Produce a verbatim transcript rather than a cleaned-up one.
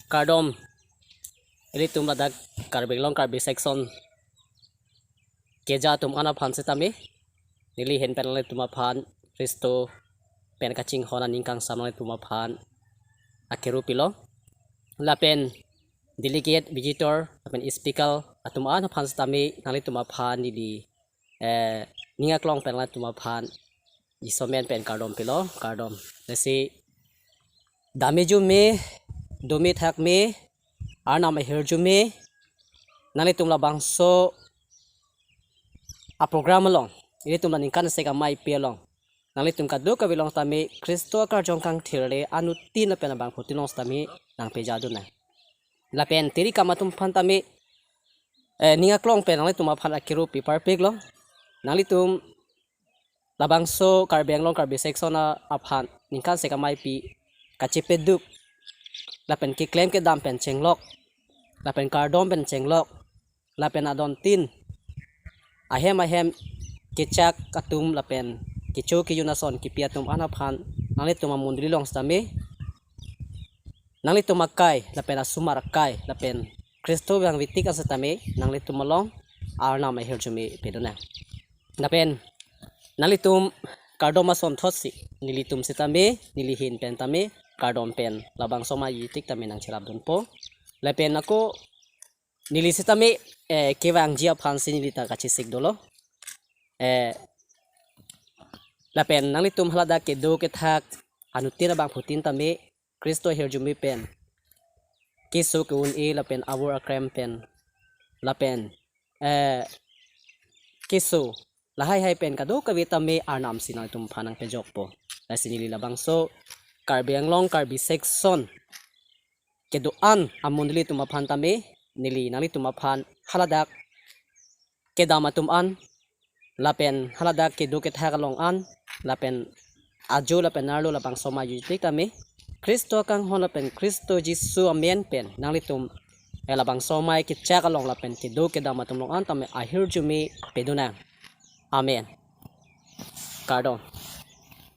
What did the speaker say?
Kardom, ilitum ladak Karbi Anglong Karbi section keja atum an aphan setame, neli ahin pen nanglitum aphan Khristo pen kachinghon aning kangsam nanglitum aphan akiru pilo. Lapen delegate, visitor, lapen speaker atum an aphan setame nanglitum aphan neli, eh, ning aklong pen nanglitum aphan Jisu amen pen kardom pilo, kardom. Lasi dame arjume, dome thakme, Arnam ahirjume, nanglitum labangso a-program along, ilitum la ningkan sek amei pi along, nanglitum kadokave along tame Khristo akarjong kangthirle anuttin lapen abangphutin along setame nangpejadun nang. Lapen tiri kam atum aphan tame, eh, ning aklong pen nanglitum aphan akiru pi parpiklo. Nanglitum labangso Karbi Anglong Karbi section a-, aphan ningkan sek amei pi kachepaduk, lapen keklem kedam pen chenglok, lapen kardom pen chenglok, lapen adontin ahem ahem kechak atum lapen kecho kejun ason kepi atum an aphan nanglitum amondoli along setame, nanglitum akai lapen asomar akai lapen Khristo vangvetik an setame nanglitum along Arnam ahirjume pedun nang. Lapen nanglitum kardom asonthotsi nelitum setame, neli ahin pen tame kardom pen labangso amei ajitik tame nangcherapdunpo. Lapen ako neli setame, eh, kevangji aphansi neli ta kachesik dolo. Eh, lapen nanglitum haladak kedo kethak anuttin abangphutin tame Khristo ahirjume pen keso ke-un-e lapen avur akrem pen lapen, eh, keso lahai hai pen kadokave tame Arnamsi nanglitum aphan nangpejokpo. Lasi neli labangso Karbi Anglong Karbi section kedo-an amondoli atum aphan tame neli nanglitum aphan haladak kedam atum an lapen haladak kedo kethak along an lapen ajo lapen arlo labangso amei ajitik tame Khristo akanghon lapen Khristo Jisu amen pen nanglitum, eh, labangso amei kechak along lapen kedo kedam atum along an tame ahirjume pedun nang. Amen. Kardom.